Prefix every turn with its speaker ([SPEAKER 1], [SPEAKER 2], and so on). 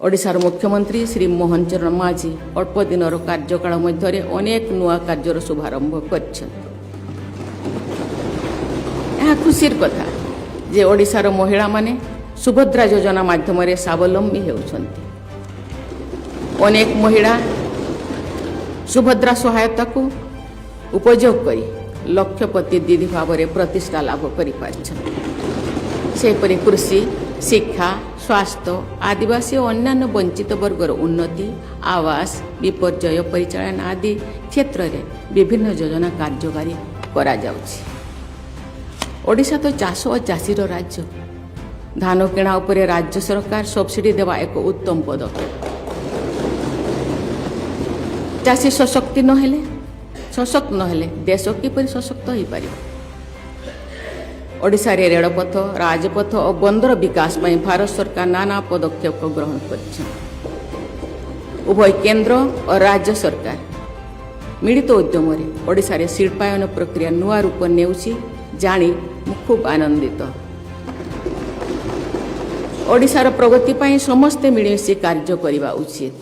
[SPEAKER 1] ଓଡ଼ିଶାର ମୁଖ୍ୟମନ୍ତ୍ରୀ ଶ୍ରୀ ମୋହନ ଚରଣ ମାଝୀ ଅଳ୍ପ ଦିନର କାର୍ଯ୍ୟକାଳ ମଧ୍ୟରେ ଅନେକ ନୂଆ କାର୍ଯ୍ୟର ଶୁଭାରମ୍ଭ କରିଛନ୍ତି। ଏହା ଖୁସିର କଥା ଯେ ଓଡ଼ିଶାର ମହିଳାମାନେ ସୁଭଦ୍ରା ଯୋଜନା ମାଧ୍ୟମରେ ସ୍ୱାବଲମ୍ବୀ ହେଉଛନ୍ତି। ଅନେକ ମହିଳା ସୁଭଦ୍ରା ସହାୟତାକୁ ଉପଯୋଗ କରି ଲକ୍ଷପତି ଦିଦି ଭାବରେ ପ୍ରତିଷ୍ଠା ଲାଭ କରିପାରିଛନ୍ତି। ସେହିପରି କୃଷି, ଶିକ୍ଷା, ସ୍ୱାସ୍ଥ୍ୟ, ଆଦିବାସୀ ଓ ଅନ୍ୟାନ୍ୟ ବଞ୍ଚିତ ବର୍ଗର ଉନ୍ନତି, ଆବାସ, ବିପର୍ଯ୍ୟୟ ପରିଚାଳନା ଆଦି କ୍ଷେତ୍ରରେ ବିଭିନ୍ନ ଯୋଜନା କାର୍ଯ୍ୟକାରୀ କରାଯାଉଛି। ଓଡ଼ିଶା ତ ଚାଷ ଓ ଚାଷୀର ରାଜ୍ୟ। ଧାନ କିଣା ଉପରେ ରାଜ୍ୟ ସରକାର ସବସିଡି ଦେବା ଏକ ଉତ୍ତମ ପଦକ୍ଷେପ। ଚାଷୀ ସଶକ୍ତ ନହେଲେ ଦେଶ କିପରି ସଶକ୍ତ ହୋଇପାରିବ? ଓଡ଼ିଶାରେ ରେଳପଥ, ରାଜପଥ ଓ ବନ୍ଦର ବିକାଶ ପାଇଁ ଭାରତ ସରକାର ନାନା ପଦକ୍ଷେପ ଗ୍ରହଣ କରିଛନ୍ତି। ଉଭୟ କେନ୍ଦ୍ର ଓ ରାଜ୍ୟ ସରକାର ମିଳିତ ଉଦ୍ୟମରେ ଓଡ଼ିଶାରେ ଶିଳ୍ପାୟନ ପ୍ରକ୍ରିୟା ନୂଆ ରୂପ ନେଉଛି ଜାଣି ମୁଁ ଖୁବ୍ ଆନନ୍ଦିତ। ଓଡ଼ିଶାର ପ୍ରଗତି ପାଇଁ ସମସ୍ତେ ମିଳିମିଶି କାର୍ଯ୍ୟ କରିବା ଉଚିତ।